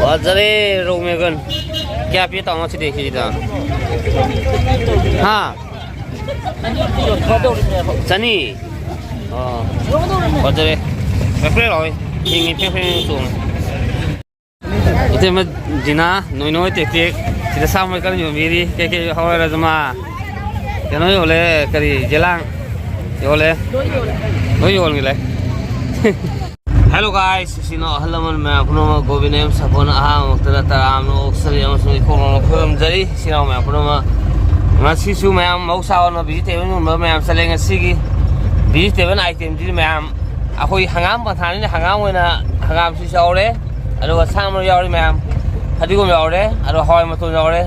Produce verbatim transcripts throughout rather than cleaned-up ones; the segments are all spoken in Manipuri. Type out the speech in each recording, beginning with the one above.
ꯐꯖꯔꯦ, ꯔꯧ ꯃꯦꯒꯟ꯫ ꯀꯌꯥ ꯄꯤ ꯇꯥꯃꯣ ꯁꯤꯗꯤ ꯀꯦꯖꯤꯗ? ꯍꯥ? ꯆꯅꯤ? ꯑꯣ꯫ ꯐꯖꯔꯦ꯫ ꯄ꯭ꯔꯦꯛ ꯄ꯭ꯔꯦꯛ ꯂꯥꯎꯏ꯫ ꯍꯤꯡꯉꯤ, ꯄ꯭ꯔꯦꯛ ꯄ꯭ꯔꯦꯛ ꯆꯣꯡꯉꯤ꯫ ꯏꯇꯩꯃ ꯖꯤꯅꯥ, ꯅꯣꯏ ꯅꯣꯏ ꯇꯦꯛ ꯇꯦꯛ꯫ ꯁꯤꯗ ꯁꯥ ꯃꯔꯣꯏ ꯀꯟꯅ ꯌꯣꯟꯕꯤꯔꯤ꯫ ꯀꯩ ꯀꯩ ꯍꯋꯥꯏ ꯔꯖꯃꯥ? ꯀꯩꯅꯣ ꯌꯣꯜꯂꯦ, ꯀꯔꯤ, ꯌꯦꯂꯥꯡ ꯌꯣꯜꯂꯦ꯫ ꯂꯣꯏ ꯌꯣꯜꯂꯦ꯫ Hello guys, ꯏꯆꯤꯟ ꯏꯅꯥꯎ ꯑꯍꯜ ꯂꯃꯟ ꯃꯌꯥꯝ ꯄꯨꯝꯅꯃꯛ, ꯒꯣꯕꯤꯟ ꯑꯦꯝ ꯁꯥꯄꯣꯟꯅ ꯑꯍꯥꯟꯕꯃꯛꯇꯗ ꯇꯔꯥꯝꯅ ꯑꯣꯛꯆꯔꯤ ꯑꯃꯁꯨꯡ ꯏꯀꯣꯛ ꯅꯧꯅ ꯈꯨꯔꯨꯝꯖꯔꯤ꯫ ꯏꯆꯤꯟ ꯏꯅꯥꯎ ꯃꯌꯥꯝ ꯄꯨꯝꯅꯃꯛ, ꯉꯁꯤꯁꯨ ꯃꯌꯥꯝ ꯃꯍꯧꯁꯥ ꯑꯣꯏꯅ vegetable ꯌꯣꯟꯕ ꯃꯌꯥꯝ ꯆꯠꯂꯦ꯫ ꯉꯁꯤꯒꯤ vegetable itemꯗꯤ ꯃꯌꯥꯝ ꯑꯩꯈꯣꯏ ꯍꯪꯒꯥꯝ ꯄꯟꯊꯥꯅꯤꯅ ꯍꯪꯒꯥꯝ ꯑꯣꯏꯅ ꯍꯪꯒꯥꯝꯁꯨ ꯌꯥꯎꯔꯦ, ꯑꯗꯨꯒ ꯁꯥ ꯃꯔꯣꯏ ꯌꯥꯎꯔꯦ ꯃꯌꯥꯝ, ꯐꯗꯤꯒꯣꯝ ꯌꯥꯎꯔꯦ, ꯑꯗꯨꯒ ꯍꯋꯥꯏ ꯃꯇꯣꯟ ꯌꯥꯎꯔꯦ꯫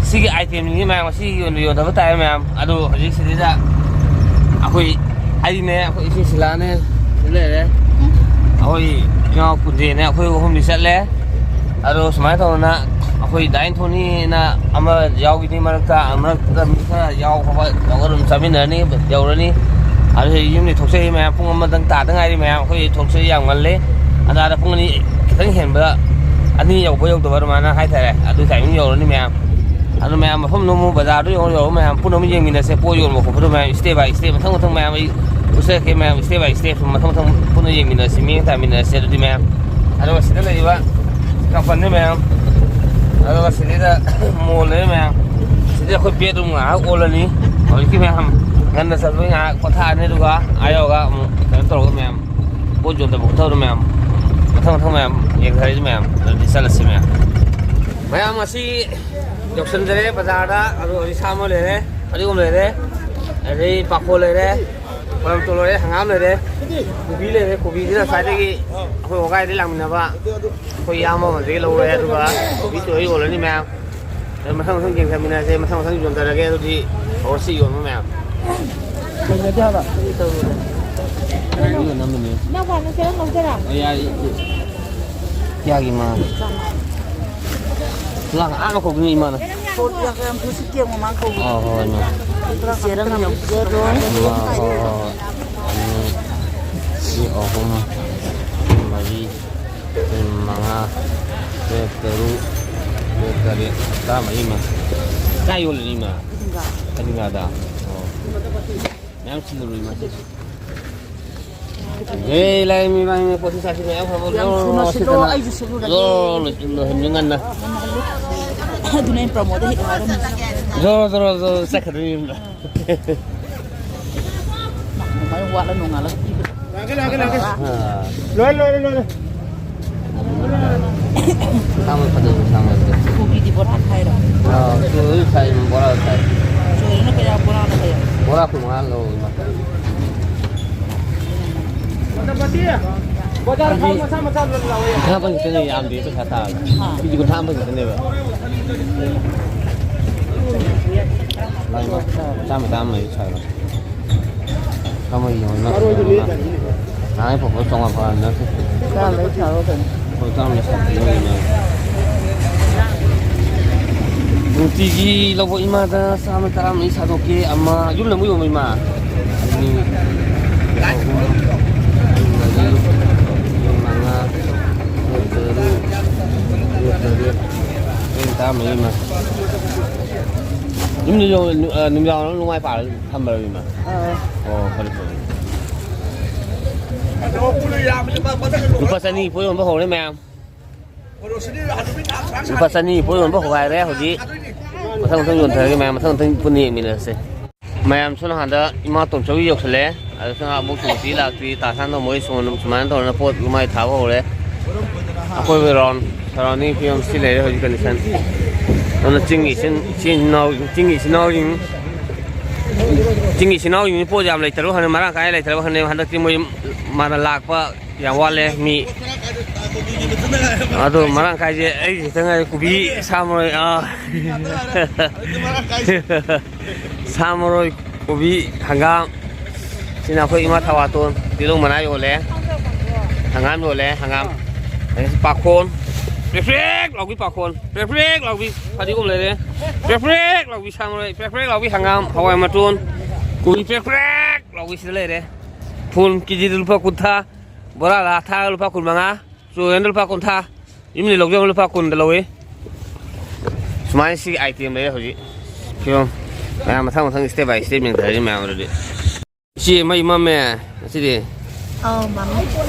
ꯁꯤꯒꯤ itemꯁꯤꯡꯁꯤ ꯃꯌꯥꯝ ꯉꯁꯤ ꯌꯣꯟ-, ꯌꯣꯟꯊꯕ ꯇꯥꯔꯦ ꯃꯌꯥꯝ꯫ ꯑꯗꯨ ꯍꯧꯖꯤꯛ ꯁꯤꯗꯩꯗ ꯑꯩꯈꯣꯏ ꯑꯩꯅꯦ, ꯑꯩꯈꯣꯏ ꯏꯆꯦ ꯁꯤꯂꯥꯅꯦ, ꯁꯤꯗ ꯂꯩꯔꯦ꯫ ꯑꯩꯈꯣꯏ ꯏꯅꯥꯎ ꯀꯨꯟꯖꯦꯅꯦ, ꯑꯩꯈꯣꯏ ꯑꯍꯨꯝꯗꯤ ꯆꯠꯂꯦ꯫ ꯑꯗꯣ ꯁꯨꯃꯥꯏꯅ ꯇꯧꯗꯅ ꯑꯩꯈꯣꯏ ꯗꯥ ꯑꯦꯟꯊꯣꯅꯤꯅ ꯑꯃ ꯌꯥꯎꯈꯤꯅꯤ ꯃꯔꯛꯇ, ꯃꯔꯛꯇ ꯃꯤ ꯈꯔ ꯌꯥꯎ ꯈꯣꯠꯄ ꯇꯧꯔꯒ ꯑꯗꯨꯝ ꯆꯥꯃꯤꯟꯅꯔꯅꯤ, ꯌꯧꯔꯅꯤ꯫ ꯑꯗꯨ ꯌꯨꯝꯗꯤ ꯊꯣꯛꯆꯩ ꯃꯌꯥꯝ, ꯄꯨꯡ ꯑꯃꯗꯪ ꯇꯥꯗ ꯉꯥꯏꯔꯤ ꯃꯌꯥꯝ, ꯑꯩꯈꯣꯏ ꯊꯣꯛꯆꯩ ꯌꯥꯝ ꯉꯜꯂꯦ꯫ ꯑꯗꯥꯗ ꯄꯨꯡ ꯑꯅꯤ ꯈꯤꯇꯪ ꯍꯦꯟꯕ, ꯑꯅꯤ ꯌꯧꯕ ꯌꯧꯗꯕ ꯑꯗꯨꯃꯥꯏꯅ ꯍꯥꯏꯇꯥꯔꯦ, ꯑꯗꯨ timing ꯌꯧꯔꯅꯤ ꯃꯌꯥꯝ꯫ ꯑꯗꯨ ꯃꯌꯥꯝ ꯃꯐꯝꯗꯨ ꯑꯃꯨꯛ ꯕꯖꯥꯔꯗꯨ ꯌꯧꯔ ꯌꯧꯔ ꯃꯌꯥꯝ ꯄꯨꯟꯅ ꯑꯃꯨꯛ ꯌꯦꯡꯃꯤꯟꯅꯁꯦ, ꯄꯣꯠ ꯌꯣꯟꯕ ꯈꯣꯠꯄꯗꯣ ꯃꯌꯥꯝ step by step, ꯃꯊꯪ ꯃꯊꯪ ꯃꯌꯥꯝ ꯑꯩ ꯎꯠꯆꯔꯛꯀꯦ ꯃꯌꯥꯝ, step by step ꯃꯊꯪ ꯃꯊꯪ ꯄꯨꯟꯅ ꯌꯦꯡꯃꯤꯟꯅꯁꯤ, ꯃꯤꯠꯌꯦꯡ ꯇꯥꯃꯤꯟꯅꯁꯦ꯫ ꯑꯗꯨꯗꯤ ꯃꯌꯥꯝ, ꯑꯗꯨꯒ ꯁꯤꯗ ꯂꯩꯔꯤꯕ company ꯃꯌꯥꯝ, ꯑꯗꯨꯒ ꯁꯤꯗꯩꯗ mall ꯂꯩꯔꯦ ꯃꯌꯥꯝ꯫ ꯁꯤꯗ ꯑꯩꯈꯣꯏ bedroom ꯉꯥꯏꯍꯥꯛ ꯑꯣꯜꯂꯅꯤ꯫ ꯍꯧꯖꯤꯛꯀꯤ ꯃꯌꯥꯝ ꯉꯟꯅ ꯆꯠꯄꯒꯤ ꯉꯥꯏꯍꯥꯛ ꯄꯣꯊꯥꯔꯅꯤ, ꯑꯗꯨꯒ ꯑꯥ ꯌꯧꯔꯒ ꯑꯃꯨꯛ ꯀꯩꯅꯣ ꯇꯧꯔꯒ ꯃꯌꯥꯝ ꯄꯣꯠ ꯌꯣꯟꯊꯕ ꯈꯣꯠꯊꯕꯗꯣ ꯃꯌꯥꯝ ꯃꯊꯪ ꯃꯊꯪ ꯃꯌꯥꯝ ꯌꯦꯡꯊꯔꯁꯤ ꯃꯌꯥꯝ꯫ ꯑꯗꯨꯗꯤ ꯆꯠꯂꯁꯤ ꯃꯌꯥꯝ꯫ ꯃꯌꯥꯝ ꯉꯁꯤ ꯌꯧꯁꯟꯖꯔꯦ ꯕꯖꯥꯔꯗ꯫ ꯑꯗꯣ ꯍꯧꯖꯤꯛ ꯁꯥ ꯃꯔꯣꯏ ꯂꯩꯔꯦ, ꯐꯗꯤꯒꯣꯝ ꯂꯩꯔꯦ, ꯑꯗꯩ ꯄꯥꯐꯣꯔ ꯂꯩꯔꯦ, ꯄꯣꯂꯝ ꯇꯣꯂꯣꯔꯦ, ꯍꯪꯒꯥꯝ ꯂꯩꯔꯦ, ꯀꯣꯕꯤ ꯂꯩꯔꯦ꯫ ꯀꯣꯕꯤꯁꯤꯅ ꯉꯁꯥꯏꯗꯒꯤ ꯑꯩꯈꯣꯏ ꯋꯥꯒꯥꯏꯗꯒꯤ ꯂꯥꯛꯃꯤꯟꯅꯕ ꯑꯩꯈꯣꯏ ꯏꯌꯥꯝꯕ ꯑꯃꯗꯒꯤ ꯂꯧꯔꯦ꯫ ꯑꯗꯨꯒ ꯀꯣꯕꯤ ꯇꯣꯏ ꯌꯣꯜꯂꯅꯤ ꯃꯌꯥꯝ꯫ ꯑꯗꯨ ꯃꯊꯪ ꯃꯊꯪ ꯌꯦꯡꯊꯃꯤꯟꯅꯁꯦ, ꯃꯊꯪ ꯃꯊꯪ ꯌꯣꯟꯊꯔꯒꯦ꯫ ꯑꯗꯨꯗꯤ ꯍꯧꯔꯁꯤ ꯌꯣꯟꯕ ꯃꯌꯥꯝ꯫ ꯀꯩꯅꯣꯗꯤ ꯍꯥꯏꯕ? ꯅꯪ ꯋꯥꯅ ꯆꯦꯔꯪ ꯂꯧꯖꯔꯥ? ꯌꯥꯒꯤ ꯃꯥ꯫ ꯂꯥꯛ ꯑꯥ ꯃꯈꯣꯡꯗꯨꯅꯤ ꯏꯃꯥꯅ꯫ ꯄꯣꯠ ꯌꯥꯡꯈꯩ ꯍꯨꯝꯐꯨ ꯁꯤ ꯀꯦꯡ ꯃꯃꯥꯡ ꯀꯧꯕ꯫ ꯑꯣ, ꯍꯣꯏ, ꯍꯣꯏ, ꯏꯃꯥ꯫ ꯆꯦꯔꯪ ꯌꯥꯎꯖꯔꯣ꯫ ꯏꯃꯥ, ꯍꯣꯏ, ꯍꯣꯏ, ꯍꯣꯏ꯫ ꯑꯅꯤ, ꯁꯤ ꯑꯍꯨꯝ, ꯃꯔꯤ, ꯃꯉꯥ, ꯇꯔꯨꯛ, ꯇꯔꯦꯠ, ꯇꯔꯥꯃꯔꯤ ꯑꯃ꯫ ꯀꯥꯏ ꯌꯣꯜꯂꯤꯅꯣ ꯏꯃꯥ? ꯐꯗꯤꯡꯒꯥꯗ꯫ ꯑꯣ꯫ ꯃꯌꯥꯝ ꯊꯤꯜꯂꯨꯔꯣ ꯏꯃꯥ꯫ ꯑꯦ, ꯂꯥꯛꯑꯦ ꯃꯤ ꯃꯥꯡꯉꯦ ꯄꯣꯠꯁꯤ ꯆꯥꯁꯤ ꯃꯌꯥꯝ ꯐꯕ꯫ ꯌꯥꯝ ꯊꯨꯅ ꯁꯤꯠꯂꯣ, ꯑꯩꯁꯨ ꯁꯤꯠꯂꯨꯔꯒꯦ꯫ ꯂꯣꯏꯁꯤꯟ ꯉꯟꯅ꯫ ꯑꯗꯨꯅ ꯑꯩꯅ ꯄ꯭ꯔꯃꯣꯗ ꯍꯦꯛ ꯍꯥꯏꯔꯝꯃꯤꯁꯦ꯫ ꯖꯣꯔꯣ, ꯖꯣꯔꯣ, ꯖꯣꯔꯣ ꯆꯠꯈ꯭ꯔꯗꯣꯏꯅꯤ ꯌꯨꯝꯗ꯫ ꯅꯣꯡꯃꯥꯏ ꯋꯥꯠꯂ ꯅꯣꯡꯉꯥꯜꯂꯒ ꯄꯤꯕ꯫ ꯂꯥꯛꯀꯦ, ꯂꯥꯛꯀꯦ, ꯂꯥꯛꯀꯦ꯫ ꯑꯥ꯫ ꯂꯣꯏꯔꯦ, ꯂꯣꯏꯔꯦ, ꯂꯣꯏꯔꯦ꯫ ꯁꯥꯃꯟ ꯐꯖꯅ ꯁꯥꯃꯟ꯫ ꯀꯣꯕꯤꯗꯤ ꯕꯣꯔꯥ ꯈꯥꯏꯔꯣ? ꯑꯥ, ꯆꯣꯏꯁꯨ ꯈꯥꯏ, ꯕꯣꯔꯥꯁꯨ ꯈꯥꯏ꯫ ꯆꯣꯏꯅ ꯀꯌꯥ, ꯕꯣꯔꯥꯅ ꯀꯌꯥ? ꯕꯣꯔꯥ ꯀꯨꯟꯃꯉꯥ ꯂꯧ, ꯏꯃꯥ꯫ ꯕꯣꯖꯥꯔ ꯐꯥꯎ ꯃꯆꯥ ꯃꯆꯥ ꯂꯧ ꯂꯥꯛꯑꯣ꯫ ꯀꯨꯟꯊ꯭ꯔꯥ ꯐꯪꯈꯤꯗꯣꯏꯅꯦ, ꯌꯥꯝꯗꯦ ꯄꯩꯁꯥ ꯇꯥꯔꯒ꯫ ꯑꯥ꯫ ꯀꯦꯖꯤ ꯀꯨꯟꯊ꯭ꯔꯥ ꯐꯪꯈꯤꯗꯣꯏꯅꯦꯕ꯫ ꯆꯥꯝꯃ, ꯆꯥꯝꯃ ꯂꯩ ꯁꯥꯏꯕ꯫ ꯆꯥꯝꯃ ꯌꯦꯡꯉꯣ, ꯅꯪ ꯅꯍꯥꯟ ꯐꯥꯎꯕ ꯆꯥꯝꯃꯉꯥ ꯐꯪꯉꯝꯃꯤ ꯅꯠꯇꯦ꯫ ꯆꯥꯝꯃ ꯂꯩ ꯁꯥꯔꯣ ꯀꯩꯅꯣ꯫ ꯍꯣꯏ, ꯆꯥꯝꯃ ꯂꯩ ꯁꯥꯕꯤꯌꯣ ꯏꯃꯥ꯫ ꯅꯨꯡꯇꯤꯒꯤ ꯂꯧꯕ ꯏꯃꯥꯗ ꯆꯥꯝꯃ ꯇꯔꯥꯃꯔꯤ ꯁꯥꯗꯣꯛꯀꯦ꯫ ꯑꯃ ꯌꯨꯝꯗ ꯑꯃꯨꯛ ꯌꯣꯟꯕ ꯏꯃꯥ꯫ ꯑꯅꯤ, ꯑꯍꯨꯝ, ꯃꯔꯤ, ꯃꯉꯥ, ꯇꯔꯨꯛ, ꯇꯔꯦꯠ, ꯇꯔꯥꯃꯔꯤ ꯏꯃꯥ꯫ ꯌꯨꯝꯗ ꯌꯣ-, ꯅꯨ-, ꯑ, ꯅꯨꯃꯤꯗꯥꯡ ꯋꯥꯏꯔꯝ ꯅꯨꯡꯉꯥꯏ ꯄꯥꯜꯂ ꯊꯝꯕ꯭ꯔꯣ ꯏꯃꯥ? ꯑꯥ꯫ ꯑꯣ, ꯐꯔꯦ, ꯐꯔꯦ꯫ ꯂꯨꯄꯥ ꯆꯅꯤ ꯄꯣꯠ ꯌꯣꯟꯕ ꯍꯧꯔꯦ ꯃꯌꯥꯝ꯫ ꯂꯨꯄꯥ ꯆꯅꯤ ꯄꯣꯠ ꯌꯣꯟꯕ ꯍꯧꯒꯥꯏꯔꯦ ꯍꯧꯖꯤꯛ꯫ ꯃꯊꯪ ꯃꯊꯪ ꯌꯣꯟꯊꯔꯒꯦ ꯃꯌꯥꯝ, ꯃꯊꯪ ꯃꯊꯪ ꯄꯨꯟꯅ ꯌꯦꯡꯃꯤꯟꯅꯔꯁꯦ꯫ ꯃꯌꯥꯝ ꯁꯣꯝ ꯅꯥꯀꯟꯗ ꯏꯃꯥ ꯇꯣꯝꯆꯧꯒꯤ ꯌꯧꯁꯜꯂꯛꯑꯦ꯫ ꯑꯗꯨ ꯁꯣꯝ ꯅꯥꯀꯟ ꯑꯕꯣꯛ ꯇꯣꯝꯕꯤ ꯂꯥꯛꯇ꯭ꯔꯤ, ꯇꯥ ꯁꯥꯟꯗꯣ ꯃꯣꯏ ꯁꯣꯝ ꯁꯨꯃꯥꯏꯅ ꯇꯧꯗꯅ ꯄꯣꯠ ꯃꯥꯏ ꯊꯥꯕ ꯍꯧꯔꯦ꯫ ꯑꯀꯣꯏꯕ round surrounding ꯐꯤꯕꯝ ꯁꯤ ꯂꯩꯔꯦ ꯍꯧꯖꯤꯛ condition꯫ ꯑꯗꯨꯅ ꯆꯤꯡꯒꯤ ꯏꯆꯤꯟ, ꯏꯆꯤꯟ ꯏꯅꯥꯎ, ꯆꯤꯡꯒꯤ ꯏꯆꯤꯟ ꯏꯅꯥꯎꯁꯤꯡ, ꯆꯤꯡꯒꯤ ꯏꯆꯤꯟ ꯏꯅꯥꯎꯁꯤꯡꯁꯤ ꯄꯣꯠ ꯌꯥꯝ ꯂꯩꯇ꯭ꯔꯕ ꯈꯪꯗꯦ, ꯃꯔꯥꯡ ꯀꯥꯏꯅ ꯂꯩꯇ꯭ꯔꯕ ꯈꯪꯗꯦ, ꯍꯟꯗꯛꯇꯤ ꯃꯣꯏ ꯃꯥꯅ ꯂꯥꯛꯄ ꯌꯥꯝ ꯋꯥꯠꯂꯦ ꯃꯤ꯫ ꯑꯗꯣ ꯃꯔꯥꯡ ꯀꯥꯏꯁꯦ ꯑꯩ ꯈꯤꯇꯪ ꯉꯥꯏꯔꯦ꯫ ꯀꯣꯕꯤ, ꯁꯥ ꯃꯔꯣꯏ, ꯑꯥ꯫ ꯁꯥ ꯃꯔꯣꯏ, ꯀꯣꯕꯤ, ꯍꯪꯒꯥꯝ꯫ ꯁꯤꯅ ꯑꯩꯈꯣꯏ ꯏꯃꯥ ꯊꯋꯥꯇꯣꯟ, ꯇꯤꯜꯍꯧ ꯃꯅꯥ ꯌꯣꯜꯂꯦ, ꯍꯪꯒꯥꯝ ꯌꯣꯜꯂꯦ, ꯍꯪꯒꯥꯝ꯫ ꯑꯗꯒꯤ ꯄꯥꯈꯣꯟ, ꯄ꯭ꯔꯦꯛ ꯄ꯭ꯔꯦꯛ ꯂꯥꯎꯕꯤ ꯄꯥꯈꯣꯟ, ꯄ꯭ꯔꯦꯛ ꯄ꯭ꯔꯦꯛ ꯂꯥꯎꯕꯤ ꯐꯗꯤꯒꯣꯝ ꯂꯩꯔꯦ, ꯄ꯭ꯔꯦꯛ ꯄ꯭ꯔꯦꯛ ꯂꯥꯎꯕꯤ ꯁꯥ ꯃꯔꯣꯏ, ꯄ꯭ꯔꯦꯛ ꯄ꯭ꯔꯦꯛ ꯂꯥꯎꯕꯤ ꯍꯪꯒꯥꯝ, ꯍꯋꯥꯏ ꯃꯇꯣꯟ, ꯀꯣꯕꯤ ꯄ꯭ꯔꯦꯛ ꯄ꯭ꯔꯦꯛ ꯂꯥꯎꯕꯤ ꯁꯤꯗ ꯂꯩꯔꯦ꯫ ꯐꯨꯜ ꯀꯦꯖꯤꯗ ꯂꯨꯄꯥ ꯀꯨꯟꯊ꯭ꯔꯥ, ꯕꯣꯔꯥꯗ ꯊꯥꯔꯒ ꯂꯨꯄꯥ ꯀꯨꯟꯃꯉꯥ, ꯆꯣꯏꯔꯦꯟꯗ ꯂꯨꯄꯥ ꯀꯨꯟꯊ꯭ꯔꯥ꯫ ꯌꯨꯝꯗꯤ ꯂꯧꯖꯕ ꯂꯨꯄꯥ ꯀꯨꯟꯗ ꯂꯧꯏ꯫ ꯁꯨꯃꯥꯏꯅ ꯁꯤꯒꯤ item ꯂꯩꯔꯦ ꯍꯧꯖꯤꯛ꯫ ꯐꯤꯕꯝ ꯃꯌꯥꯝ ꯃꯊꯪ ꯃꯊꯪ step by step ꯌꯦꯡꯊꯔꯁꯤ ꯃꯌꯥꯝ ꯑꯗꯨꯗꯤ꯫ ꯏꯆꯦ, ꯃꯩ ꯃꯝꯃꯦ ꯉꯁꯤꯗꯤ꯫ ꯑꯥꯎ, ꯃꯝꯃꯦ꯫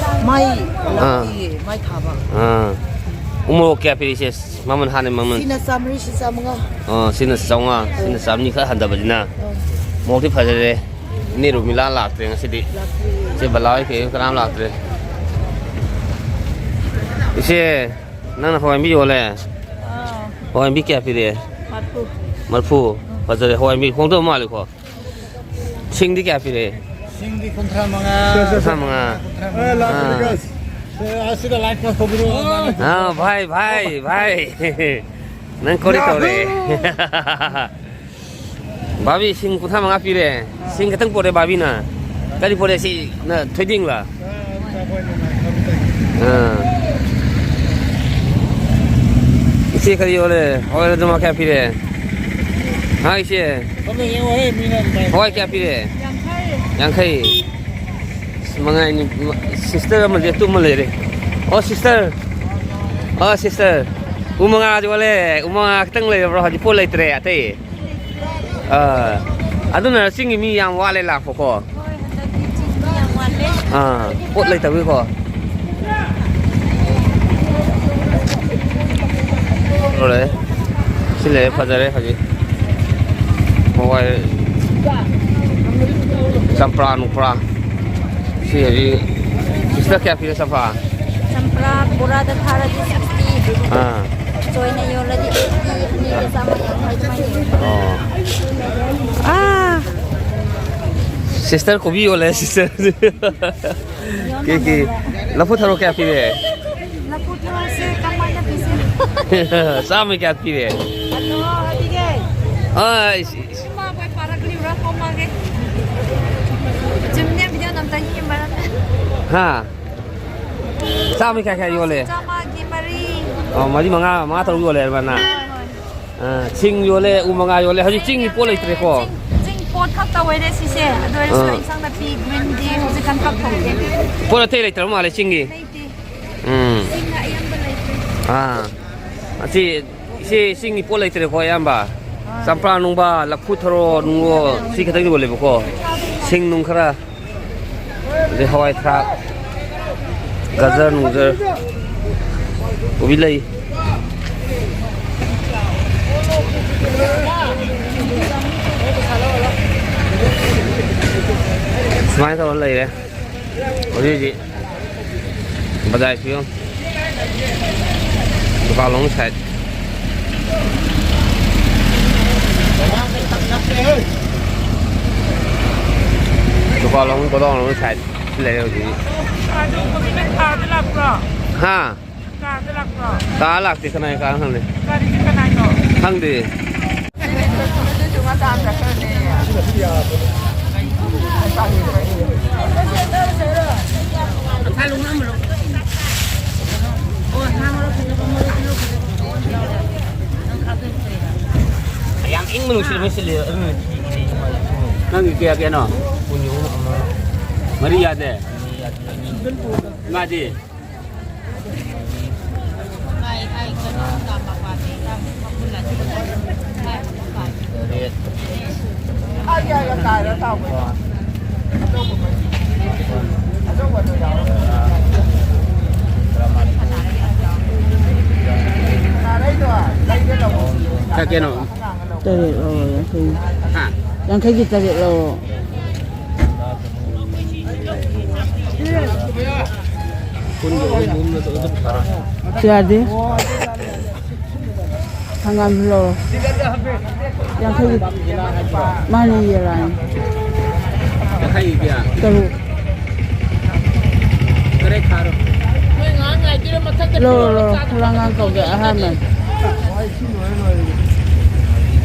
ꯃꯩ ꯑꯥ꯫ ꯂꯥꯛꯇꯤꯌꯦ, ꯃꯩ ꯊꯥꯕ꯫ ꯑꯥ꯫ ꯎꯃꯣꯔꯣꯛ ꯀꯌꯥ ꯄꯤꯔꯤ ꯏꯆꯦ? ꯃꯃꯜ ꯍꯥꯟꯅ ꯃꯃꯜ꯫ ꯁꯤꯅ ꯆꯥꯝꯃꯔꯤ, ꯁꯤ ꯆꯥꯝꯃꯉꯥ꯫ ꯑꯣ, ꯁꯤꯅ ꯆꯥꯝꯃꯉꯥ, ꯁꯤꯅ ꯆꯥꯝꯃꯔꯤ ꯈꯔ ꯍꯟꯊꯕꯁꯤꯅ꯫ ꯑꯥ꯫ ꯃꯣꯔꯣꯛꯇꯤ ꯐꯖꯔꯦ꯫ ꯏꯅꯦ ꯔꯣꯃꯤꯂꯥ ꯂꯥꯛꯇ꯭ꯔꯦ ꯉꯁꯤꯗꯤ꯫ ꯂꯥꯛꯇ꯭ꯔꯤ꯫ ꯏꯆꯦ ꯕꯂꯥ ꯍꯣꯏ ꯀꯩ ꯍꯣꯏ ꯀꯅꯥꯝ ꯂꯥꯛꯇ꯭ꯔꯦ꯫ ꯏꯆꯦ, ꯅꯪꯅ ꯍꯋꯥꯏ ꯃꯨꯕꯤ ꯌꯣꯜꯂꯦ? ꯑꯥ꯫ ꯍꯋꯥꯏ ꯃꯨꯕꯤ ꯀꯌꯥ ꯄꯤꯔꯦ? ꯃꯔꯐꯨ꯫ ꯃꯔꯐꯨ? ꯐꯖꯔꯦ꯫ ꯍꯋꯥꯏ ꯃꯨꯕꯤ ꯍꯣꯡꯗꯕ ꯃꯥꯜꯂꯦꯀꯣ? ꯁꯤꯡꯗꯤ ꯀꯌꯥ ꯄꯤꯔꯦ? ꯁꯤꯡꯗꯤ ꯀꯨꯟꯊ꯭ꯔꯥ ꯃꯉꯥ꯫ ꯀꯨꯟꯊ꯭ꯔꯥ ꯃꯉꯥ꯫ ꯀꯨꯟꯊ꯭ꯔꯥ ꯃꯉꯥ꯫ ꯑꯦ, ꯂꯥꯛꯄꯅꯤ, ꯑꯥ꯫ ꯒꯥꯏꯁ꯫ ꯑꯦ, ꯑꯁꯤꯗ ꯂꯥꯏꯛ ꯇꯧꯕꯤꯔꯣ꯫ ꯑꯥ, ꯚꯥꯏ, ꯚꯥꯏ, ꯚꯥꯏ꯫ ꯅꯪ ꯀꯣꯔꯤ ꯇꯧꯔꯦ꯫ ꯌꯥꯍꯨ! ꯚꯥꯕꯤ, ꯁꯤꯡ ꯀꯨꯟꯊ꯭ꯔꯥ ꯃꯉꯥ ꯄꯤꯔꯦ꯫ ꯁꯤꯡ ꯈꯛꯇꯪ ꯄꯣꯔꯛꯑꯦ ꯚꯥꯕꯤꯅ꯫ ꯀꯔꯤ ꯄꯣꯔꯛꯑꯦ ꯁꯤ? ꯅ-, ꯊꯣꯏꯗꯤꯡꯂ? ꯑꯥ꯫ ꯏꯆꯦ ꯀꯔꯤ ꯌꯣꯜꯂꯦ? ꯍꯋꯥꯏ ꯔꯥꯖꯃꯥ ꯀꯌꯥ ꯄꯤꯔꯦ? ꯍꯥ, ꯏꯆꯦ? ꯁꯣꯝꯗ ꯌꯦꯡꯉꯣꯍꯦ, ꯃꯤꯅ ꯑꯗꯨꯃꯥꯏꯅ꯫ ꯍꯋꯥꯏ ꯀꯌꯥ ꯄꯤꯔꯦ? ꯌꯥꯡꯈꯩ꯫ ꯌꯥꯡꯈꯩ꯫ ꯑꯁ, ꯃꯉꯥꯏꯅꯤ꯫ ꯁꯤꯁꯇꯔ ꯑꯃꯗꯤ ꯑꯇꯨꯝꯕ ꯂꯩꯔꯦ꯫ ꯑꯣ, ꯁꯤꯁꯇꯔ꯫ ꯑꯣ, ꯁꯤꯁꯇꯔ꯫ ꯎ ꯃꯉꯥꯗꯤ ꯋꯥꯠꯂꯦ꯫ ꯎ ꯃꯉꯥ ꯈꯛꯇꯪ ꯂꯩꯔꯕ꯭ꯔꯣ? ꯍꯧꯖꯤꯛ ꯄꯣꯠ ꯂꯩꯇ꯭ꯔꯦ ꯑꯇꯩ꯫ ꯑꯥ, ꯑꯗꯨꯅ ꯆꯤꯡꯒꯤ ꯃꯤ ꯌꯥꯝ ꯋꯥꯠꯂꯦ ꯂꯥꯛꯄꯀꯣ꯫ ꯍꯣꯏ, ꯍꯟꯗꯛꯇꯤ ꯆꯤꯡ ꯃꯤ ꯌꯥꯝ ꯋꯥꯠꯂꯦ꯫ ꯑꯥ, ꯄꯣꯠ ꯂꯩꯇꯕꯒꯤꯀꯣ꯫ ꯂꯣꯏꯔꯦ꯫ ꯁꯤ ꯂꯩꯔꯦ, ꯐꯖꯔꯦ ꯍꯧꯖꯤꯛ꯫ ꯃꯣꯕꯥꯏꯜ, ꯆꯝꯄ꯭ꯔꯥ ꯅꯨꯡꯄ꯭ꯔꯥ꯫ ꯁꯤ ꯍꯧꯖꯤꯛ ꯁꯤꯁꯇꯔ ꯀꯌꯥ ꯄꯤꯔꯦ ꯆꯝꯄ꯭ꯔꯥ? ꯆꯝꯄ꯭ꯔꯥ ꯕꯣꯔꯥꯗ ꯊꯥꯔꯗꯤ sixty꯫ ꯑꯥ꯫ ꯆꯣꯏꯅ ꯌꯣꯜꯂꯗꯤ eighty, ꯑꯅꯤꯗ ꯆꯥꯝꯃ ꯌꯥꯡꯈꯩ ꯑꯗꯨꯃꯥꯏꯅ ꯌꯣꯜꯂꯦ꯫ ꯑꯣ꯫ ꯑꯥ꯫ ꯁꯤꯁꯇꯔ ꯀꯣꯕꯤ ꯌꯣꯜꯂꯦ, ꯁꯤꯁꯇꯔ꯫ ꯀꯦ ꯀꯦ꯫ ꯂꯐꯨ ꯊꯔꯣ ꯀꯌꯥ ꯄꯤꯔꯦ? ꯂꯐꯨ ꯊꯔꯣꯁꯦ ꯀꯃꯥꯏꯅ ꯄꯤꯁꯦ? ꯆꯥꯝꯃ ꯀꯌꯥ ꯄꯤꯔꯦ? ꯑꯗꯣ ꯍꯥꯏꯕꯤꯒꯦ꯫ ꯑꯥ, ꯏꯁ, ꯏꯁ꯫ ꯏꯃꯥ, ꯑꯩꯈꯣꯏ ꯄꯥꯔꯛꯂꯤꯕ꯭ꯔꯥ ꯈꯣꯝꯃꯒꯦ꯫ ꯆꯨꯝꯅꯦ, video ꯅꯝꯇꯪ ꯌꯦꯡꯕꯔꯝꯃꯦ꯫ ꯍꯥ? ꯆꯥꯝꯃ ꯀꯌꯥ ꯀꯌꯥ ꯌꯣꯜꯂꯦ? ꯆꯥꯝꯃꯒꯤ ꯃꯔꯤ꯫ ꯑꯣ, ꯃꯔꯤ ꯃꯉꯥ, ꯃꯉꯥ ꯇꯔꯨꯛ ꯌꯣꯜꯂꯦ ꯍꯥꯏꯕ ꯅꯪ? ꯍꯣꯏ, ꯍꯣꯏ꯫ ꯑ, ꯁꯤꯡ ꯌꯣꯜꯂꯦ, ꯎ ꯃꯉꯥ ꯌꯣꯜꯂꯦ꯫ ꯍꯧꯖꯤꯛ ꯆꯤꯡꯒꯤ ꯄꯣꯠ ꯂꯩꯇ꯭ꯔꯦꯀꯣ? ꯆꯤꯡ, ꯆꯤꯡ ꯄꯣꯠ ꯈꯛꯇ ꯑꯣꯏꯔꯦ ꯁꯤꯁꯦ꯫ ꯑꯗꯨ ꯑꯣꯏꯔꯁꯨ ꯑꯥ꯫ ꯏꯟꯁꯥꯡ ꯅꯥꯄꯤ, green ꯗꯤ ꯍꯧꯖꯤꯛꯀꯥꯟ ꯄꯥꯛ ꯊꯣꯛꯇꯦ꯫ ꯄꯣꯠ ꯑꯇꯩ ꯂꯩꯇ꯭ꯔꯕ ꯃꯥꯜꯂꯦ ꯆꯤꯡꯒꯤ? ꯂꯩꯇꯦ꯫ ꯎꯝ꯫ ꯁꯤꯡꯅ ꯑꯌꯥꯝꯕ ꯂꯩꯇ꯭ꯔꯦ꯫ ꯑꯥ, ꯑꯁꯤ ꯏꯆꯦ, ꯏꯁꯤꯡꯒꯤ ꯄꯣꯠ ꯂꯩꯇ꯭ꯔꯦꯀꯣ ꯑꯌꯥꯝꯕ? ꯆꯝꯄ꯭ꯔꯥ ꯅꯨꯡꯕ, ꯂꯐꯨ ꯊꯔꯣ ꯅꯨꯡꯂꯣ, ꯁꯤ ꯈꯛꯇꯪ ꯌꯣꯜꯂꯦꯕꯀꯣ꯫ ꯁꯤꯡ ꯅꯨꯡ ꯈꯔ, ꯑꯗꯩ ꯍꯋꯥꯏ ꯊ꯭ꯔꯥꯛ, ꯒꯖꯔ ꯅꯨꯡꯖꯔ, ꯀꯣꯕꯤ ꯂꯩ꯫ ꯁꯨꯃꯥꯏꯅ ꯇꯧꯔ ꯂꯩꯔꯦ ꯍꯧꯖꯤꯛ ꯍꯧꯖꯤꯛ꯫ ꯕꯖꯥꯔꯁꯤ ꯌꯦꯡꯉꯨ꯫ ꯗꯨꯀꯥꯟ ꯂꯣꯝꯒꯤ side꯫ ꯗꯨꯀꯥꯟ ꯂꯣꯝꯒꯤ, ꯒꯣꯗꯥꯎꯟ ꯂꯣꯝꯒꯤ side ꯂꯩꯔꯦ ꯍꯧꯖꯤꯛ꯫ ꯑꯗꯨ ꯀꯣꯕꯤ ꯀꯥꯔꯗ ꯂꯥꯛꯄ꯭ꯔꯣ? ꯍꯥ? ꯀꯥꯔꯗ ꯂꯥꯛꯄ꯭ꯔꯣ? ꯀꯥꯔ ꯂꯥꯛꯇꯦ, ꯀꯅꯥꯏ ꯀꯥꯔꯅꯣ ꯈꯪꯗꯦ꯫ ꯒꯥꯔꯤꯁꯦ ꯀꯅꯥꯏꯅꯣ? ꯈꯪꯗꯦ꯫ ꯌꯥꯝ ꯏꯪꯕ ꯅꯨꯡꯁꯤꯠ ꯑꯃ ꯁꯤꯠꯂꯦ꯫ ꯅꯪꯒꯤ ꯀꯌꯥ ꯀꯌꯥꯅꯣ? ꯀꯨꯟ ꯑꯍꯨꯝ ꯑꯃ꯫ ꯃꯔꯤ ꯌꯥꯗꯦ? ꯃꯔꯤ ꯌꯥꯗꯦ꯫ ꯏꯃꯥꯗꯤ? ꯀꯌꯥ ꯀꯌꯥꯅꯣ? ꯇꯔꯦꯠ ꯂꯧꯔꯣ, ꯌꯥꯡꯈꯩ꯫ ꯍꯥ? ꯌꯥꯡꯈꯩꯒꯤ ꯇꯔꯦꯠ ꯂꯧꯔꯣ꯫ ꯌꯥꯗꯦ꯫ ꯍꯪꯒꯥꯝꯁꯨ ꯂꯧꯔꯣ꯫ ꯌꯥꯡꯈꯩꯒꯤ꯫ ꯃꯥꯅꯦ, ꯌꯦꯂꯥꯅꯤ꯫ ꯌꯥꯡꯈꯩꯒꯤ ꯀꯌꯥ? ꯇꯔꯨꯛ꯫ ꯇꯔꯦꯠ ꯊꯥꯔꯣ꯫ ꯂꯧꯔꯣ, ꯂꯧꯔꯣ꯫ ꯈꯨꯂꯪꯒꯥꯡ ꯀꯧꯗꯦ, ꯑꯍꯥꯟꯕꯅꯤ꯫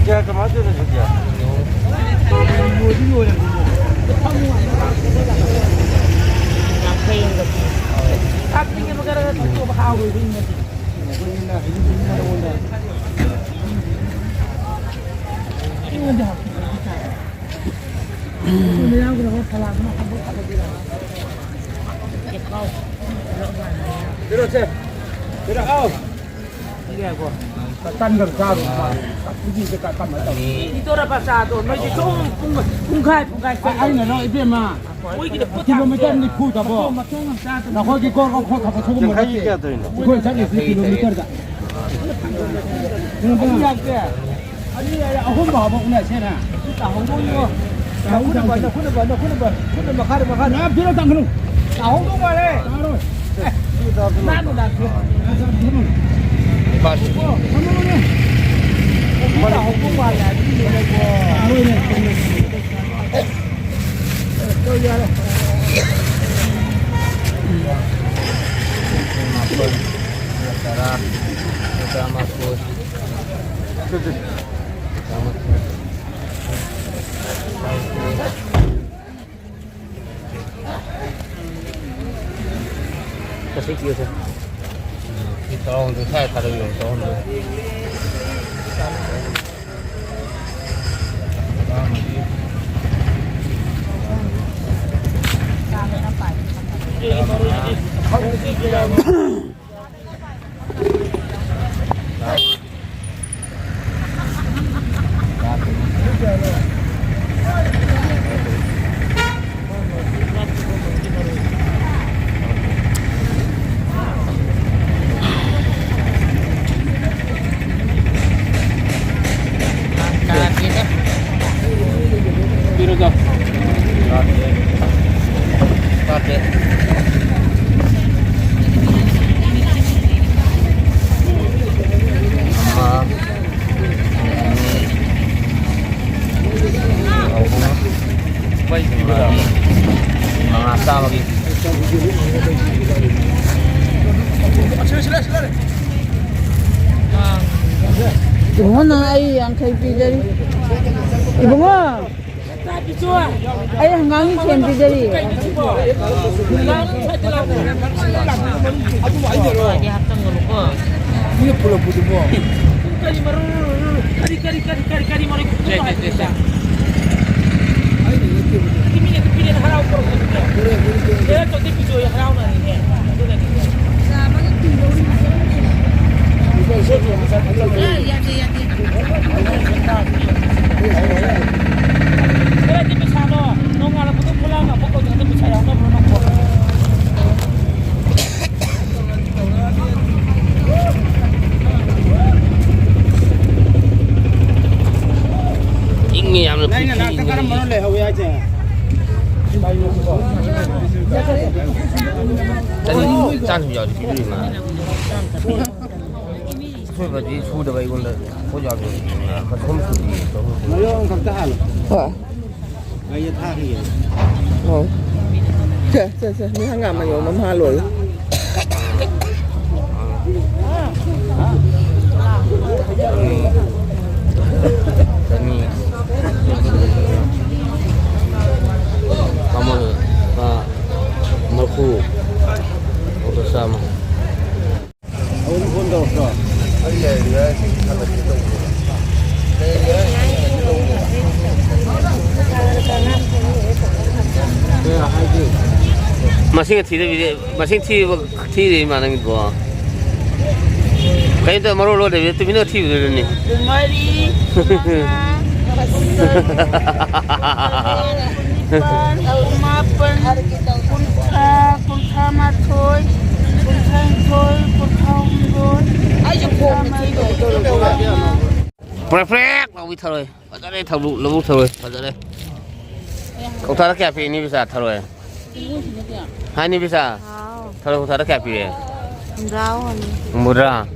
ꯀꯌꯥ ꯀꯃꯥꯏꯅ ꯇꯧꯔꯤꯅꯣ ꯁꯤꯗꯤ? ꯄꯤꯔꯛꯑꯣ, ꯁꯦ꯫ ꯄꯤꯔꯛꯑꯣ꯫ ꯇꯟꯒ ꯆꯥꯔꯨ ꯃꯥꯜꯂꯦ꯫ ꯀꯞꯄꯤꯁꯦ ꯀ-, ꯀꯃꯥꯏꯅ ꯇꯧꯅꯤ? ꯏꯇꯣꯔ ꯄꯆꯥꯗꯣ ꯅꯣꯏꯗꯤ ꯁꯨꯝ ꯄꯨꯡ-, ꯄꯨꯡꯈꯥꯏ, ꯄꯨꯡꯈꯥꯏ ꯑ-, ꯑꯩꯅ ꯅꯣ ꯏꯕꯦꯝꯃ, ꯃꯣꯏꯒꯤꯗꯤ ꯄꯣꯠ ꯌꯥꯝ ꯀꯤꯂꯣꯃꯤꯇꯔ ꯊꯦꯡꯉꯦ꯫ ꯅꯤꯐꯨ ꯊꯕꯣ꯫ ꯃꯇꯣꯡ ꯃꯇꯣꯡ ꯑꯃ ꯆꯥꯗꯕ꯫ ꯅꯈꯣꯏꯒꯤ ꯀꯣꯔ ꯀꯣꯔ ꯈꯣꯠ ꯊꯕ ꯁꯨꯒꯨꯝꯕ ꯌꯥꯡꯈꯩꯒꯤ ꯅꯠꯇꯦ꯫ ꯀꯌꯥ ꯇꯧꯔꯤꯅꯣ? ꯑꯩꯈꯣꯏ ꯆꯠꯂꯤꯁꯤ ꯀꯤꯂꯣꯃꯤꯇꯔꯗ꯫ ꯑꯅꯤ ꯌꯥꯎꯗꯦ꯫ ꯑꯅꯤ ꯌꯥꯎꯗꯦ꯫ ꯑꯍꯨꯝ ꯐꯥꯎꯕ ꯎꯅꯁꯦꯅ꯫ ꯇꯥꯍꯧꯗꯣꯏꯅꯣ꯫ ꯅꯈꯨꯠꯅ ꯄꯥꯏ, ꯅꯈꯨꯠꯅ ꯄꯥꯏ, ꯅꯈꯨꯠꯅ ꯄꯥꯏ꯫ ꯈꯨꯠꯅ ꯃꯈꯥꯗ, ꯃꯈꯥꯗ꯫ ꯅꯥ ꯄꯤꯔꯣ ꯇꯥꯡꯈꯠꯂꯨ꯫ ꯇꯥꯍꯧꯗꯧ ꯃꯥꯜꯂꯦ꯫ ꯇꯥꯔꯣꯏ꯫ ꯑꯦ, ꯅꯥꯟꯅ ꯅꯥꯟꯊꯣꯛ꯫ ꯇꯥꯍꯧꯗꯧ ꯃꯥꯜꯂꯦ ꯍꯥꯏꯕꯅꯤꯅꯦ꯫ ꯇꯥꯔꯣꯏꯅꯦ꯫ ꯀꯁꯤ ꯀꯤꯌꯣꯁꯦ꯫ ꯁꯤ ꯇꯔꯥꯍꯨꯝꯗꯣꯏ ꯁ꯭ꯋꯥꯏ ꯊꯥꯗꯕꯤꯔꯣ, ꯇꯔꯥꯍꯨꯝꯗꯣꯏ꯫ ꯃꯉꯥ ꯆꯥꯝꯃꯒꯤ꯫ ꯏꯕꯨꯡꯉꯣ, ꯅꯪ ꯑꯩ ꯌꯥꯡꯈꯩ ꯄꯤꯖꯔꯤ꯫ ꯏꯕꯨꯡꯉꯣ, ꯑꯩ ꯍꯪꯒꯥꯝꯒꯤ ꯁꯦꯝ ꯄꯤꯖꯔꯤ꯫ ꯀꯔꯤ ꯃꯔꯨ? ꯀꯔꯤ, ꯀꯔꯤ, ꯀꯔꯤ, ꯀꯔꯤ, ꯀꯔꯤ ꯃꯔꯨ? ꯁꯦ, ꯁꯦ, ꯁꯦ, ꯁꯦ꯫ ꯑꯗꯨ ꯃꯤꯅ ꯑꯗꯨ ꯄꯤꯔꯦꯅ ꯍꯔꯥꯎ ꯄꯣꯔꯛꯄꯗꯨꯅꯦ꯫ ꯂꯩꯔꯛꯇꯧꯗꯤ ꯄꯤꯖꯣꯏ ꯍꯔꯥꯎꯅꯔꯤꯅꯦ꯫ ꯑꯗꯨꯅꯅꯤꯅꯦ꯫ ꯈꯔꯗꯤ ꯄꯩꯁꯥꯗꯣ ꯅꯣꯡꯉꯥꯜꯂꯛꯄꯗ ꯈꯨꯠꯂꯥꯡ ꯑꯃꯨꯛ ꯀꯧꯗ꯭ꯔꯗꯤ ꯄꯩꯁꯥ ꯌꯥꯎꯅꯕ꯭ꯔꯣ ꯅꯪꯕꯣ? ꯏꯪꯉꯦ ꯌꯥꯝꯅ ꯅꯪ ꯅꯅꯥꯛꯇ ꯐꯨꯏ ꯀꯔꯝꯕꯅꯣ ꯂꯩꯍꯧꯋꯦ ꯍꯥꯏꯁꯦ? ꯆꯥꯛ ꯌꯥꯎꯔꯗꯤ ꯄꯤꯕꯤꯔꯤ ꯃꯥ꯫ ꯑꯁꯣꯏꯕꯗꯤ ꯁꯨꯗꯕ ꯑꯩꯉꯣꯟꯗ ꯄꯣꯠ ꯌꯥꯎꯗꯕ ꯈꯔ ꯁꯨꯝ ꯁꯨꯗꯤ ꯇꯧꯔ꯫ ꯃꯌꯣꯟ ꯑꯃꯈꯛꯇ ꯍꯥꯜꯂꯣ꯫ ꯍꯣꯏ꯫ ꯃꯩꯗ ꯊꯥꯈꯤꯒꯦ꯫ ꯑꯣ꯫ ꯁꯦ, ꯁꯦ, ꯁꯦ, ꯃꯤ ꯍꯪꯒꯥꯝ ꯃꯌꯣꯟ ꯑꯃ ꯍꯥꯜꯂꯣꯌꯦ꯫ ꯆꯅꯤ꯫ ꯃꯃꯜ ꯂꯨꯄꯥ ꯃꯔꯤꯐꯨ꯫ ꯂꯨꯄꯥ ꯆꯥꯝꯃ꯫ ꯑꯍꯨꯝ ꯐꯣꯟ ꯇꯧꯔꯛꯇ꯭ꯔꯣ? ꯑꯩ ꯂꯩꯔꯤꯉꯩ ꯊꯥꯡꯒꯠꯀꯦ ꯇꯧꯕꯅꯦ꯫ ꯂꯩꯔꯤꯉꯩ ꯊꯥꯡꯒꯠꯀꯦ ꯇꯧꯕꯅꯦ꯫ ꯀꯌꯥ ꯍꯥꯏꯒꯦ? ꯃꯁꯤꯡ ꯊꯤꯗꯕꯤꯗ, ꯃꯁꯤꯡ ꯊꯤꯕ, ꯊꯤꯔꯦ ꯏꯃꯥ ꯅꯪꯒꯤꯗꯨꯕꯣ꯫ ꯀꯩꯅꯣ ꯇꯧ, ꯃꯔꯣꯜ ꯂꯣꯟꯗꯕꯤꯗ ꯇꯨꯃꯤꯟꯅ ꯊꯤꯕꯗꯨꯗꯅꯤ꯫ ꯃꯔꯤ, ꯃꯉꯥ, ꯅꯤꯄꯥꯜ, ꯀꯨꯟꯃꯥꯄꯟ, ꯀꯨꯟꯊ꯭ꯔꯥ, ꯀꯨꯟꯊ꯭ꯔꯥ ꯃꯥꯊꯣꯏ, ꯀꯨꯟꯊ꯭ꯔꯥ ꯅꯤꯊꯣꯏ, ꯀꯨꯟꯊ꯭ꯔꯥ ꯍꯨꯝꯗꯣꯏ, ꯑꯩꯁꯨ ꯐꯣꯟ ꯀꯨꯟꯊ꯭ꯔꯥ ꯃꯔꯤ꯫ ꯄ꯭ꯔꯦꯛ ꯄ꯭ꯔꯦꯛ ꯂꯥꯎꯕꯤ ꯊꯔꯣꯏ꯫ ꯐꯖꯔꯦ ꯊꯧꯕꯨꯛ, ꯂꯧꯕꯨꯛ ꯊꯔꯣꯏ꯫ ꯐꯖꯔꯦ꯫ ꯀꯧꯇꯥꯗ ꯀꯌꯥ ꯄꯤꯅꯤ ꯄꯩꯁꯥ ꯊꯔꯣꯏ? ꯍꯥꯏꯅꯤ ꯄꯩꯁꯥ? ꯍꯥꯎ꯫ ꯊꯔꯣꯏ ꯀꯧꯇꯥꯗ ꯀꯌꯥ ꯄꯤꯔꯦ? ꯍꯨꯝꯗ꯭ꯔꯥ ꯑꯣꯏꯔꯝꯅꯤ꯫ ꯍꯨꯝꯕꯨꯗ꯭ꯔꯥ?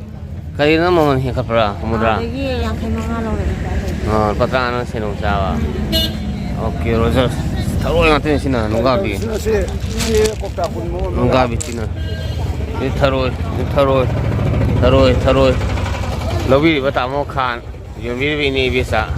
ꯀꯔꯤꯅꯣ ꯃꯃꯜ ꯍꯦꯟꯒꯠꯄ꯭ꯔꯥ? ꯍꯨꯝꯕꯨꯗ꯭ꯔꯥ? ꯑꯗꯒꯤ ꯌꯥꯡꯈꯩ ꯃꯉꯥ ꯂꯧꯔꯦ ꯉꯁꯥꯏ꯫ ꯑꯣ, ꯂꯨꯄꯥ ꯇꯔꯥꯅ ꯁꯦꯟꯗꯣꯡ ꯆꯥꯕ꯫ ꯎꯝ꯫ Okay, Roger. ꯊꯔꯣꯏ ꯉꯥꯛꯇꯅꯤ ꯁꯤꯅ, ꯅꯨꯡꯒꯥꯕꯤ꯫ ꯁꯤ, ꯁꯤ, ꯁꯤ ꯀꯧꯇꯥ ꯀꯨꯟꯃꯨꯛ ꯑꯣꯟꯕ ꯅꯨꯡꯒꯥꯕꯤ ꯁꯤꯅ꯫ ꯁꯤ ꯊꯔꯣꯏ, ꯁꯤ ꯊꯔꯣꯏ, ꯊꯔꯣꯏ, ꯊꯔꯣꯏ꯫ ꯂꯧꯕꯤꯔꯤꯕ ꯇꯥꯃꯣ ꯈꯥꯟ꯫ ꯌꯣꯟꯕꯤꯔꯤꯕ ꯏꯅꯦ ꯏꯕꯦꯆꯥ꯫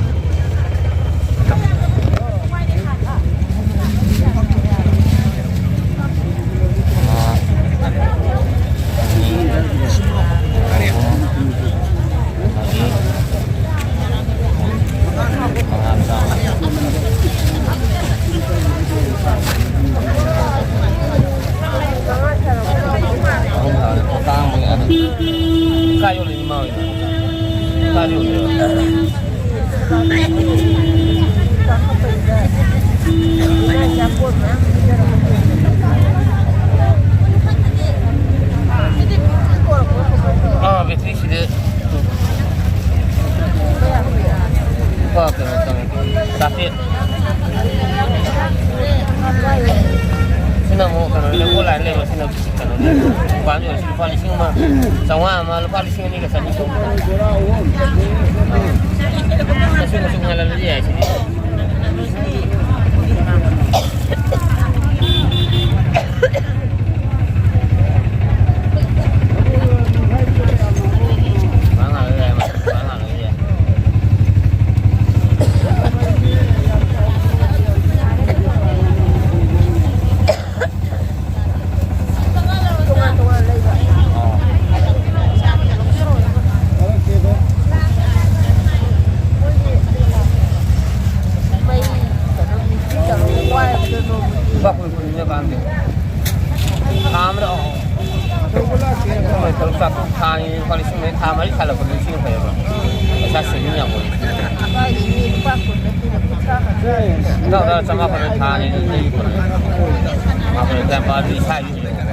ꯀꯥꯏ ꯌꯣꯜꯂꯤ? ꯏꯃꯥ ꯍꯣꯏꯗꯤ ꯀꯥꯏꯗ ꯌꯣꯟꯗꯣꯏꯕ? ꯑꯥ, ꯕꯦꯇ꯭ꯔꯤ ꯁꯤꯗꯤ ꯂꯨꯄꯥ ꯀꯩꯅꯣ ꯆꯪꯉꯦ, ꯆꯥꯇ꯭ꯔꯦꯠ꯫ ꯁꯤꯅ ꯑꯃꯨꯛ ꯀꯩꯅꯣ, online ꯂꯩꯕ, ꯁꯤꯅ ꯀꯩꯅꯣ, ꯗꯨꯀꯥꯟꯗ ꯌꯣꯜꯂꯤꯁꯤ ꯂꯨꯄꯥ ꯂꯤꯁꯤꯡ ꯑꯃ ꯆꯥꯝꯃꯉꯥ ꯑꯃ, ꯂꯨꯄꯥ ꯂꯤꯁꯤꯡ ꯑꯅꯤꯒ ꯆꯅꯤ ꯁꯨꯝ꯫ ꯃꯆꯨ ꯃꯆꯨ ꯉꯥꯜꯍꯜꯂꯁꯨ ꯌꯥꯏ ꯁꯤꯗꯤ꯫ ꯉꯥꯜꯍꯜꯂꯁꯨ ꯌꯥꯏ, ꯃꯆꯨ ꯉꯥꯜꯍꯜꯂꯁꯨ ꯌꯥꯏ꯫ ꯇꯣꯉꯥꯟ ꯇꯣꯉꯥꯟ ꯂꯩꯕ꯫ ꯃꯩ ꯀꯩꯅꯣ, ꯃꯤꯁꯇ꯭ꯔꯤ ꯇꯧꯔꯒ ꯋꯥꯏꯕꯗꯣ ꯅꯣꯡꯃꯒꯤ꯫ ꯂꯨꯄꯥ ꯀꯨꯟ ꯀꯨꯟꯅꯤꯅꯦ ꯀꯥꯟꯗꯦ꯫ ꯊꯥ ꯑꯃꯗ, ꯑꯣ, ꯃꯣꯏ ꯇꯔꯨꯛ ꯆꯥꯇ꯭ꯔꯨꯛ ꯊꯥꯅꯤ, ꯂꯨꯄꯥ ꯂꯤꯁꯤꯡ ꯃꯔꯤ, ꯊꯥ ꯃꯔꯤ ꯁꯥꯜꯂꯛꯄꯗ ꯂꯤꯁꯤꯡ ꯑꯃ ꯐꯩꯌꯦꯕ꯫ ꯄꯩꯁꯥ saving ꯌꯥꯝ ꯑꯣꯏ꯫ ꯀꯥꯏꯗꯒꯤ ꯂꯨꯄꯥ ꯀꯨꯟ ꯅꯠꯇꯦꯅꯦ, ꯀꯨꯟꯊ꯭ꯔꯥ ꯈꯛꯇ꯫ ꯏꯇꯥꯎꯗ ꯆꯃꯥꯄꯜ ꯊꯥꯅꯤ, ꯑꯗꯨꯗꯤ ꯃꯥꯄꯜ ꯀꯌꯥꯝ ꯄꯥꯗꯤ ꯏꯁꯥꯒꯤ ꯑꯣꯏꯅ꯫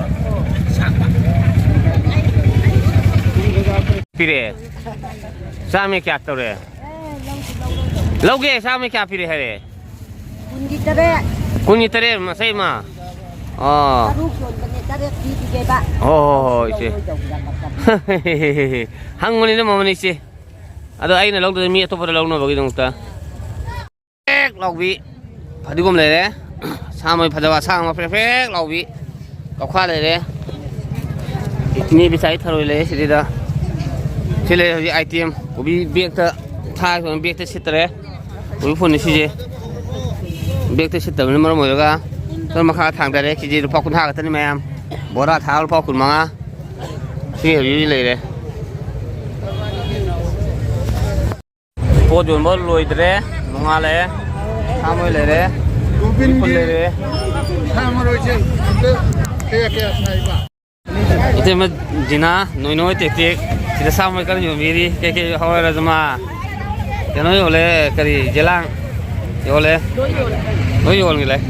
ꯄꯤꯔꯛꯑꯦ꯫ ꯆꯥꯝꯃ ꯀꯌꯥ ꯇꯧꯔꯦ? ꯂꯧꯒꯦ, ꯆꯥꯝꯃ ꯀꯌꯥ ꯄꯤꯔꯛꯑꯦ ꯍꯥꯏꯔꯦ? ꯀꯨꯟꯒꯤ ꯇꯔꯦꯠ꯫ ꯀꯨꯟꯒꯤ ꯇꯔꯦꯠ, ꯃꯆꯩ ꯑꯃ꯫ ꯑꯣ꯫ ꯇꯔꯨꯛ ꯌꯣꯟꯕꯅꯦ, ꯇꯔꯦꯠ ꯄꯤꯈꯤꯒꯦꯕ꯫ ꯍꯣ, ꯍꯣ, ꯍꯣ, ꯏꯆꯦ꯫ ꯂꯧꯔꯣꯏꯗꯧꯕ ꯌꯥꯝ ꯂꯥꯛꯇꯕ꯫ ꯍꯪꯕꯅꯤꯗ ꯃꯃꯜ, ꯏꯆꯦ꯫ ꯑꯗꯣ ꯑꯩꯅ ꯂꯧꯗ꯭ꯔꯗꯤ ꯃꯤ ꯑꯇꯣꯞꯄꯗ ꯂꯧꯅꯕꯒꯤꯗꯃꯛꯇ꯫ ꯐ꯭ꯔꯦꯛ ꯂꯥꯎꯕꯤ ꯐꯗꯤꯒꯣꯝ ꯂꯩꯔꯦ꯫ ꯁꯥ ꯃꯔꯣꯏ ꯐꯖꯕ ꯑꯁꯥꯡꯕ ꯐ꯭ꯔꯦꯛ ꯐ꯭ꯔꯦꯛ ꯂꯥꯎꯕꯤ꯫ ꯀꯧꯈꯥ ꯂꯩꯔꯦ꯫ ꯏꯅꯦ ꯕꯤꯆꯥꯒꯤ ꯊꯔꯣꯏ ꯂꯩꯔꯦ ꯁꯤꯗꯩꯗ꯫ ꯁꯤ ꯂꯩꯔꯦ ꯍꯧꯖꯤꯛ item꯫ ꯀꯣꯕꯤ bag ꯇ ꯊꯥꯈꯤꯕ bag ꯇ ꯁꯤꯠꯇ꯭ꯔꯦ꯫ ꯀꯣꯕꯤ ꯐꯨꯜꯅꯤ ꯁꯤꯁꯦ꯫ Bag ꯇ ꯁꯤꯠꯇꯕꯅ ꯃꯔꯝ ꯑꯣꯏꯔꯒ ꯁꯣꯝ ꯃꯈꯥ ꯊꯥꯡꯊꯔꯦ꯫ ꯀꯦ ꯖꯤ ꯂꯨꯄꯥ ꯀꯨꯟꯊ꯭ꯔꯥ ꯈꯛꯇꯅꯤ ꯃꯌꯥꯝ꯫ ꯕꯣꯔꯥ ꯊꯥ ꯂꯨꯄꯥ ꯀꯨꯟꯃꯉꯥ꯫ ꯁꯤ ꯍꯧꯖꯤꯛ ꯍꯧꯖꯤꯛ ꯂꯩꯔꯦ꯫ ꯄꯣꯠ ꯌꯣꯟꯕ ꯂꯣꯏꯗ꯭ꯔꯦ, ꯅꯣꯡꯉꯥꯜꯂꯛꯑꯦ꯫ ꯁꯥ ꯃꯔꯣꯏ ꯂꯩꯔꯦ꯫ ꯒꯣꯕꯤꯟꯒꯤ ꯂꯩꯔꯦ꯫ ꯁꯥ ꯃꯔꯣꯏꯁꯦ ꯑꯝꯇ ꯀꯌꯥ ꯀꯌꯥ ꯁꯥꯏꯕ? ꯏꯇꯩꯃ ꯖꯤꯅꯥ, ꯅꯣꯏ ꯅꯣꯏ ꯇꯦꯛ ꯇꯦꯛ꯫ ꯁꯤꯗ ꯁꯥ ꯃꯔꯣꯏ ꯀꯟꯅ ꯌꯣꯟꯕꯤꯔꯤ꯫ ꯀꯩ ꯀꯩ ꯍꯋꯥꯏ ꯔꯥꯖꯃꯥ, ꯀꯩꯅꯣ ꯌꯣꯜꯂꯦ, ꯀꯔꯤ, ꯌꯦꯂꯥꯡ ꯌꯣꯜꯂꯦ꯫ ꯂꯣꯏ ꯌꯣꯟꯈꯤ ꯂꯩ꯫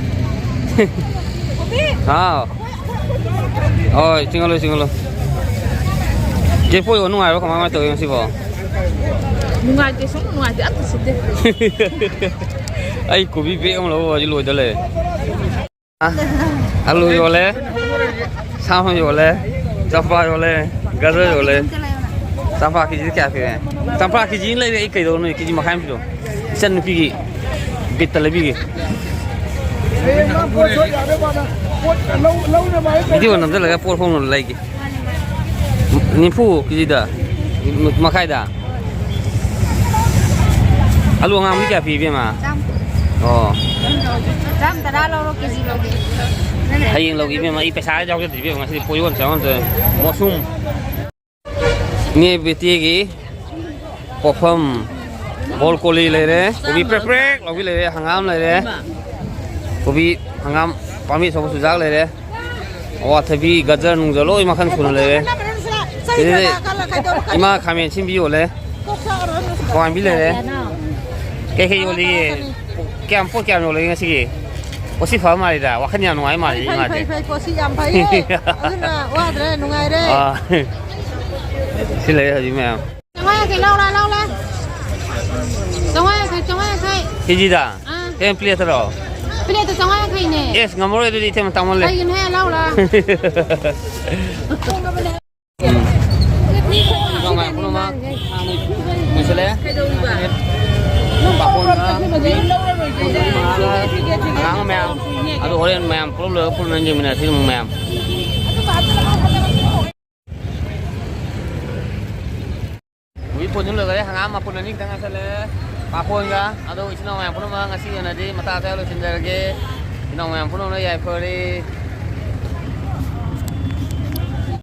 ꯍꯥꯎ꯫ ꯍꯣꯏ, ꯆꯤꯡꯍꯜꯂꯨ, ꯆꯤꯡꯍꯜꯂꯨ꯫ ꯆꯦ ꯄꯣꯏ ꯍꯣꯏ ꯅꯨꯡꯉꯥꯏꯕ꯭ꯔꯣ? ꯀꯃꯥꯏ ꯀꯃꯥꯏ ꯇꯧꯋꯤ ꯉꯁꯤꯕꯣ? ꯅꯨꯡꯉꯥꯏꯇꯦ, ꯁꯨꯝ ꯅꯨꯡꯉꯥꯏꯇꯦ, ꯑꯝꯇ ꯁꯤꯠꯇꯦ꯫ ꯑꯩ ꯀꯣꯕꯤ ꯕꯦꯛ ꯑꯃ ꯂꯧꯕ ꯍꯧꯖꯤꯛ ꯂꯣꯏꯗ ꯂꯩꯔꯦ꯫ ꯑꯂꯨ ꯌꯣꯜꯂꯦ, ꯁꯥ ꯃꯔꯣꯏ ꯌꯣꯜꯂꯦ, ꯆꯝꯄ꯭ꯔꯥ ꯌꯣꯜꯂꯦ, ꯒꯖꯔ ꯌꯣꯜꯂꯦ꯫ ꯆꯝꯄ꯭ꯔꯥ ꯀꯦꯖꯤꯗ ꯀꯌꯥ ꯄꯤꯔꯦ? ꯆꯝꯄ꯭ꯔꯥ ꯀꯦꯖꯤ ꯑꯃ ꯂꯩꯔꯦ ꯑꯩ, ꯀꯩꯗꯧꯅꯣ? ꯀꯦꯖꯤ ꯃꯈꯥꯏ ꯑꯃ ꯄꯤꯔꯣ꯫ ꯏꯆꯟ ꯅꯨꯄꯤꯒꯤ ꯕꯤꯠꯇ ꯂꯩꯕꯤꯒꯦ꯫ ꯚꯤꯗꯤꯑꯣ ꯅꯝꯁꯤꯜꯂꯒ ꯄꯣꯠ ꯍꯣꯡꯅ ꯂꯩꯒꯦ꯫ ꯅꯤꯐꯨ ꯀꯦꯖꯤꯗ? ꯃꯈꯥꯏꯗ? ꯑꯂꯨ ꯑꯉꯥꯡꯕꯤ ꯀꯌꯥ ꯄꯤ, ꯏꯕꯦꯝꯃ? ꯆꯥꯝ꯫ ꯑꯣ꯫ ꯆꯥꯝ ꯇꯔꯥ ꯂꯧꯔꯣ, ꯀꯦꯖꯤ ꯂꯧꯒꯦ꯫ ꯍꯌꯦꯡ ꯂꯧꯒꯦ, ꯏꯕꯦꯝꯃ꯫ ꯑꯩ ꯄꯩꯁꯥ ꯌꯥꯎꯖꯗ꯭ꯔꯤ, ꯏꯕꯦꯝꯃ꯫ ꯉꯁꯤꯗꯤ ꯄꯣꯠ ꯌꯣꯟ ꯆꯪꯉꯝꯗ꯭ꯔꯦ꯫ ꯃꯣꯁꯨꯝ꯫ ꯏꯅꯦ ꯕꯦꯇꯤꯒꯤ ꯄꯣꯠꯐꯝ꯫ ꯕꯣꯜ ꯀꯣꯂꯤ ꯂꯩꯔꯦ, ꯀꯣꯕꯤ ꯄ꯭ꯔꯦꯛ ꯄ꯭ꯔꯦꯛ ꯂꯧꯕꯤ ꯂꯩꯔꯦ, ꯍꯪꯒꯥꯝ ꯂꯩꯔꯦ, ꯀꯣꯕꯤ, ꯍꯪꯒꯥꯝ ꯄꯥꯝꯕꯤ ꯑꯆꯧꯕ ꯆꯨꯖꯥꯛ ꯂꯩꯔꯦ, ꯑꯋꯥꯊꯕꯤ, ꯒꯖꯔ ꯅꯨꯡꯖꯔ ꯂꯣꯏ ꯃꯈꯜ ꯁꯨꯅ ꯂꯩꯔꯦ꯫ ꯁꯤꯗꯩꯗ ꯏꯃꯥ ꯈꯥꯃꯦꯟ ꯑꯁꯤꯟꯕꯤ ꯌꯣꯜꯂꯦ꯫ ꯍꯋꯥꯏꯕꯤ ꯂꯩꯔꯦ꯫ ꯀꯩꯀꯩ ꯌꯣꯜꯂꯤꯒꯦ? ꯀꯌꯥꯝ, ꯄꯣꯠ ꯀꯌꯥꯝ ꯌꯣꯜꯂꯤꯒꯦ ꯉꯁꯤꯒꯤ? ꯄꯣꯠꯁꯤ ꯐꯕ ꯃꯥꯜꯂꯤꯗ, ꯋꯥꯈꯜ ꯌꯥꯝ ꯅꯨꯡꯉꯥꯏ ꯃꯥꯜꯂꯤ ꯐꯩ, ꯏꯃꯥꯁꯦ꯫ ꯐꯩ, ꯐꯩ, ꯄꯣꯠꯁꯤ ꯌꯥꯝ ꯐꯩꯌꯦ꯫ ꯑꯗꯨꯅ ꯋꯥꯗ꯭ꯔꯦ, ꯅꯨꯡꯉꯥꯏꯔꯦ꯫ ꯑꯥ꯫ ꯁꯤ ꯂꯩꯔꯦ ꯍꯧꯖꯤꯛ ꯃꯌꯥꯝ꯫ ꯆꯥꯝꯃꯉꯥ ꯌꯥꯡꯈꯩ ꯂꯧꯔꯥ, ꯂꯧꯔꯥ꯫ ꯆꯥꯝꯃꯉꯥ ꯌꯥꯡꯈꯩ, ꯆꯥꯝꯃꯉꯥ ꯌꯥꯡꯈꯩ꯫ ꯀꯦꯖꯤꯗ? ꯑꯥ꯫ ꯀꯌꯥꯝ ꯄ꯭ꯂꯦꯠꯇꯔꯣ? ꯄ꯭ꯂꯦꯠꯇ ꯆꯥꯝꯃꯉꯥ ꯌꯥꯡꯈꯩꯅꯦ꯫ ꯑꯦꯁ, ꯉꯝꯃꯔꯣꯏ ꯑꯗꯨꯗꯤ ꯏꯇꯩꯃ, ꯇꯥꯡꯃꯜꯂꯦ꯫ ꯀꯩꯒꯤꯅꯣꯍꯦ, ꯂꯧꯔꯥ꯫ ꯎꯝ꯫ ꯏꯅꯥꯎ ꯃꯌꯥꯝ ꯄꯨꯝꯅꯃꯛ ꯂꯣꯏꯁꯤꯜꯂꯦ꯫ ꯄꯥꯐꯣꯔꯒ, ꯑꯉꯥꯡ ꯃꯌꯥꯝ, ꯑꯗꯨ ꯍꯣꯔꯦꯟ ꯃꯌꯥꯝ ꯄꯨꯂꯞ ꯂꯣꯏꯔꯒ ꯄꯨꯟꯅ ꯌꯦꯡꯃꯤꯟꯅꯔꯁꯤ ꯃꯌꯥꯝ꯫ ꯍꯧꯖꯤꯛ ꯄꯨꯟꯁꯤꯜꯂꯒ ꯍꯪꯒꯥꯝ ꯃꯄꯨꯟ ꯑꯅꯤ ꯈꯛꯇꯪ ꯉꯥꯏꯁꯜꯂꯦ꯫ ꯄꯥꯐꯣꯔꯒ꯫ ꯑꯗꯣ ꯏꯆꯤꯟ ꯏꯅꯥꯎ ꯃꯌꯥꯝ ꯄꯨꯝꯅꯃꯛ ꯉꯁꯤ ꯑꯣꯏꯅꯗꯤ ꯃꯇꯥꯡ ꯑꯁꯤꯗ ꯂꯣꯏꯁꯤꯟꯖꯔꯒꯦ꯫ ꯏꯅꯥꯎ ꯃꯌꯥꯝ ꯄꯨꯝꯅꯃꯛ ꯌꯥꯏꯐꯔꯦ꯫